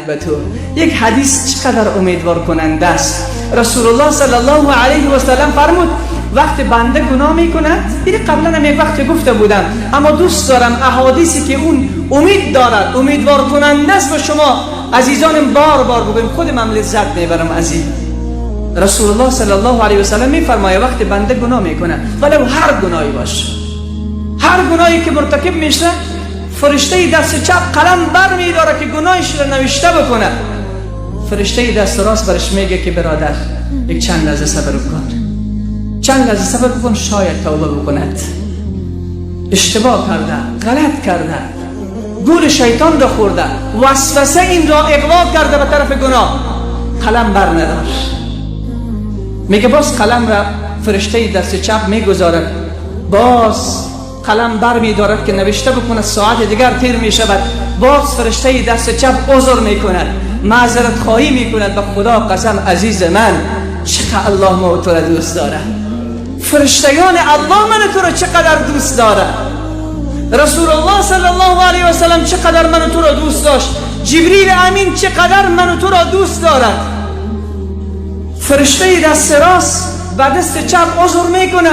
به تو. یک حدیث چقدر امیدوار کننده است. رسول الله صلی الله علیه و سلم فرمود وقت بنده گناه میکند، این قبلا هم یک وقت گفته بودم، اما دوست دارم احادیثی که اون امید دارد، امیدوار کننده است، به شما عزیزانم بار بار بگویم، خودم هم لذت میبرم از این. رسول الله صلی الله علیه و سلم میفرماید وقت بنده گناه میکنه، ولو هر گناهی باشه، هر گناهی که مرتکب میشه، فرشته دست چپ قلم بر میداره که گناهش را نوشته بکنه. فرشته دست راست برش میگه که برادر یک چند لحظه صبر کن، چند لحظه صبر بکن، شاید توبه بکند. اشتباه کرده، غلط کرده، گول شیطان را خورده، وسوسه این را اغوا کرده به طرف گناه، قلم بر ندار. میگه باز قلم را فرشته دست چپ میگذارد، باز قلم بر میدارد که نوشته بکنه، ساعت دیگر تیر میشود، باز فرشته دست چپ عذر میکند، معذرت خواهی میکند. به خدا قسم عزیز من، چقدر الله ما تو را دوست داره، فرشتگان الله من تو را چقدر دوست داره، رسول الله صلی الله علیه و سلم چقدر من تو را دوست داشت، جبریل امین چقدر من تو را دوست دارد. فرشته دست راست و دست چپ عذر میکنه،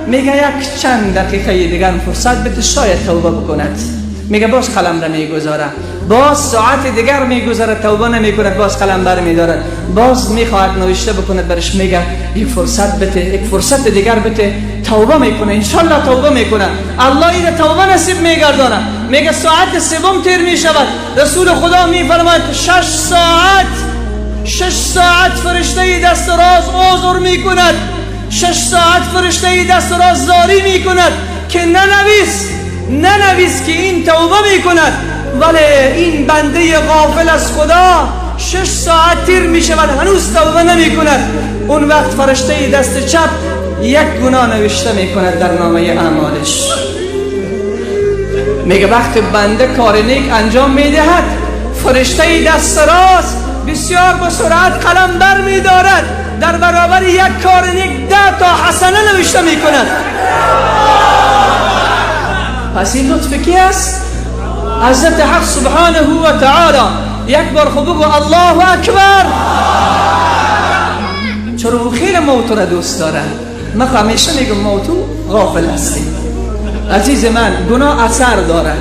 میگه یک چند دقیقه دیگر فرصت بده، شاید توبه بکند. میگه باز قلم را میگذاره، باز ساعت دیگر میگذاره، توبه نمیکند، باز قلم بر میدارد، باز میخواهد نوشته بکند، برش میگه یک فرصت بده، یک فرصت دیگر بده، توبه میکنه، انشالله توبه میکنه، الله این توبه نصیب میگردانه. میگه ساعت سوم تیر میشود، رسول خدا میفرماید 6 ساعت فرشته دست راست عذر میکند، 6 ساعت فرشته دست راست زاری میکند که ننویس که این توبه میکند، ولی این بنده غافل از خدا 6 ساعت تیر میشود هنوز توبه نمیکند. اون وقت فرشته دست چپ یک گناه نوشته میکند در نامه اعمالش. میگه وقت بنده کار نیک انجام میدهد، فرشته دست راست بسیار با سرعت قلم بر میدارد، در برابر یک کار نیک 10 تا حسنه نوشته میکند. پس این لطف کی است؟ حضرت حق سبحانه و تعالی. یک بار خب بگو الله اکبر. چرا او خیلی موت را دوست داره. من همیشه میگم موت غافل هستیم. عزیز من، گناه اثر داره.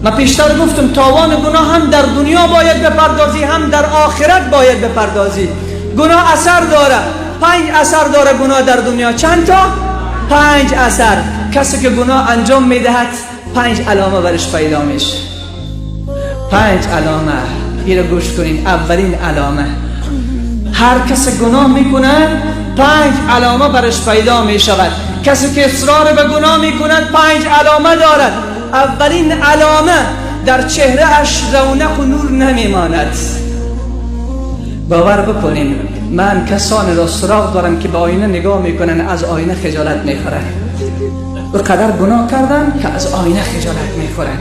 من پیشتر گفتم تاوان گناه هم در دنیا باید بپردازی، هم در آخرت باید بپردازی. گناه اثر داره، 5 اثر داره گناه در دنیا. چند تا؟ 5 اثر. کسی که گناه انجام میدهد 5 علامه برش پیدا میشه. 5 علامه. این رو گوش کنین. اولین علامه، هر کس گناه میکنه 5 علامه برش پیدا میشود. کسی که اصرار به گناه میکند 5 علامه دارد. اولین علامه، در چهره اش رونق و نور نمیماند. باور بکنین، من کسانی را سراغ دارم که به آینه نگاه میکنن از آینه خجالت میخورن. به قدر گناه کردن که از آینه خجالت میخورن،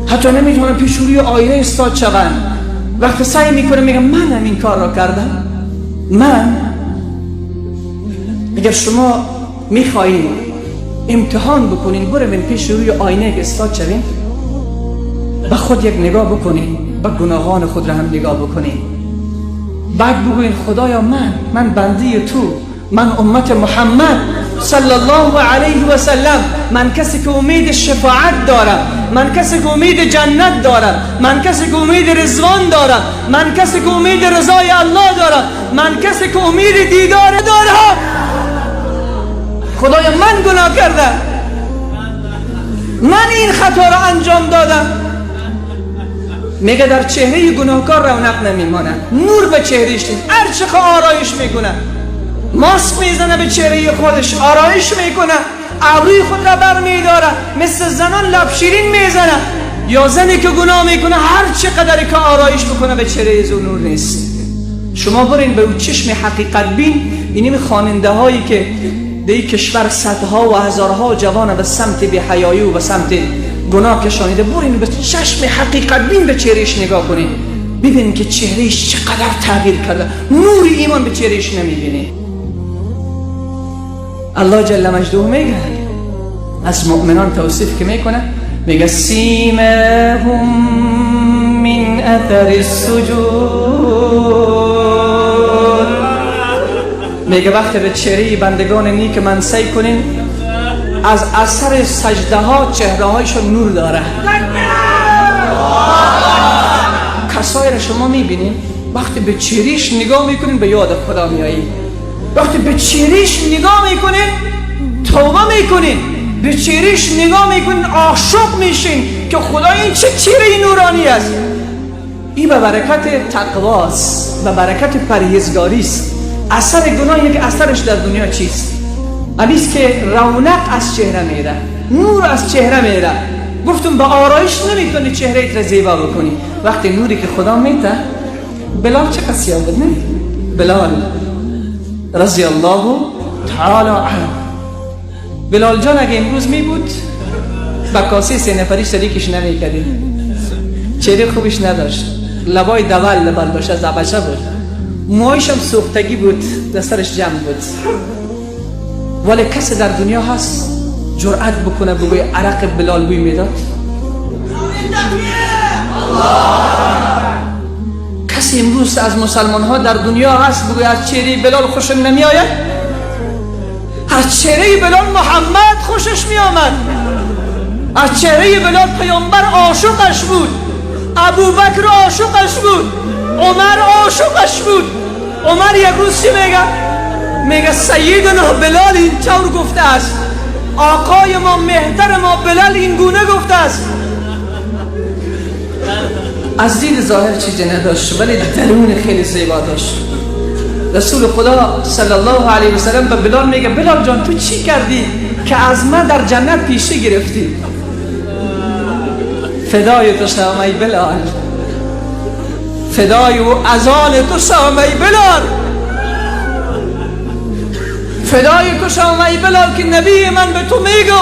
حتی نمیتونن پیش روی آینه ایستاد شون. وقتی سعی میکنه میگم من هم این کار را کردم. من اگر شما میخواین امتحان بکنین، بروین پیش روی آینه ایستاد شوین، به خود یک نگاه بکنین، به گناهان خود را هم نگاه بکنین، بعد بگوین خدایا من بنده تو، من امت محمد صلی الله علیه و سلم، من کسی که امید شفاعت دارم، من کسی که امید جنت دارم، من کسی که امید رضوان دارم، من کسی که امید رضای الله دارم، من کسی که امید دیدار دارم. خدایا من گناه کردم، من این خطا را انجام دادم. میگه در چهره گناهکار رونق نمیماند، نور به چهرهش نیست. هر چه آرایش میکنه، ماسک میزنه به چهره خودش، آرایش میکنه، ابروی خود را بر میداره، مثل زنان لب شیرین میزنه. یا زنی که گناه میکنه هر چقدر که آرایش بکنه به چهره از نور نیست. شما برین به چشم حقیقت بین، اینیم خواننده هایی که در کشور صدها و هزارها جوان به سمت بی‌حیایی و به سمت گناه کشانیده، برین به چشم حقیقت بین به چهرهش نگاه کنین، ببینین که چهرهش چقدر تغییر کرده، نور ایمان به چهرهش نمیبینی. الله جل مجده میگه از مؤمنان توصیف که میکنه، میگه سیمهم من اثر السجود. میگه وقتی به چهره بندگان نیک من سعی کنین، از اثر سجده ها چهره هایشون نور داره. کسایی را شما میبینین وقتی به چهرهش نگاه میکنین به یاد خدا میایی، وقتی به چهرهش نگاه میکنین توبه میکنین، به چهرهش نگاه میکنین عاشق میشین که خدا این چه چهره نورانی است. این به برکت تقواست، به برکت پرهیزگاری است. اثر گناه یک اثرش در دنیا چیست؟ امیست که رونق از چهره میره، نور از چهره میره. گفتم با آرایش نمیتونی چهره ایت را زیبا بکنی. وقتی نوری که خدا میده، بلال چه قصیه بود نه؟ بلال رضی الله تعالی عنه، بلال جان اگه امروز می بود با کاسه 3 نفری شریکش نمیکردیم. چهره خوبش نداشت، لبای دول لبال داشت، از عبشه بود، موهایش هم سوختگی بود، در سرش جمع بود. ولی کسی در دنیا هست جرأت بکنه بگوی عرق بلال بوی میداد؟ کسی امروز از مسلمان ها در دنیا هست بگوی از چهره بلال خوشم نمی آید؟ از چهره بلال محمد خوشش می آمد، از چهره بلال پیامبر عاشقش بود، ابوبکر عاشقش بود، عمر عاشقش بود. عمر یک روز چی میگه؟ میگه سیدنا بلال این طور گفته است، آقای ما مهتر ما بلال این گونه گفته است. از دید ظاهر چیزی نداشت ولی درون خیلی زیبا داشت. رسول خدا صلی الله علیه و سلم به بلال میگه بلال جان تو چی کردی که از من در جنت پیشه گرفتی؟ فدای تو شوم ای بلال، فدای و اذان تو شوم ای بلال، فدای تو شوم ای بلال که نبی من به تو میگو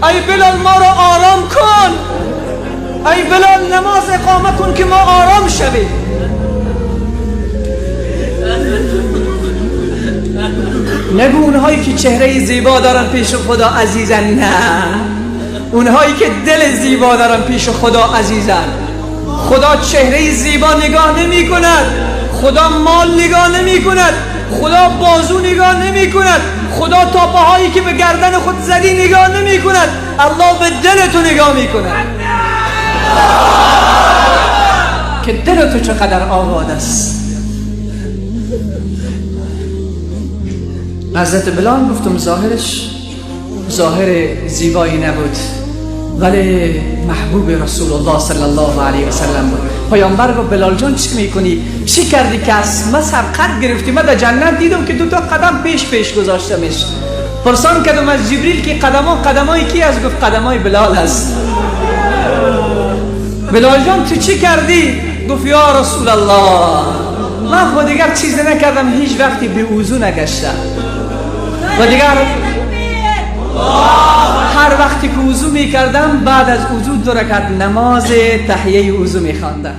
ای بلال ما را آرام کن، ای بلال نماز اقامه کن که ما آرام شویم. نگو اونهایی که چهره زیبا دارن پیش خدا عزیزن، نه، اونهایی که دل زیبا دارن پیش خدا عزیزن. خدا چهره زیبا نگاه نمی کند، خدا مال نگاه نمی کند، خدا بازو نگاه نمی کند، خدا تاپه هایی که به گردن خود زدی نگاه نمی کند، الله به دل تو نگاه می کند که دل تو چقدر آباد است. حضرت بلال گفتم ظاهرش ظاهر زیبایی نبود ولی محبوب رسول الله صلی الله علیه و سلم بود. پیامبر گفت بلال جان چی میکنی؟ چی کردی که از ما سبقت گرفتی؟ من در جنت دیدم که 2 تا قدم پیش پیش گذاشتمش. پرسان کردم از جبریل که قدما قدمای کی است؟ گفت قدمای بلال است. بلال جان تو چی کردی؟ گفت یا رسول الله من خود دیگر چیز نکردم، هیچ وقتی به وضو نگشتم و دیگر هر وقتی که وضو میکردم بعد از وضو 2 رکعت نماز تحیه وضو میخواندم.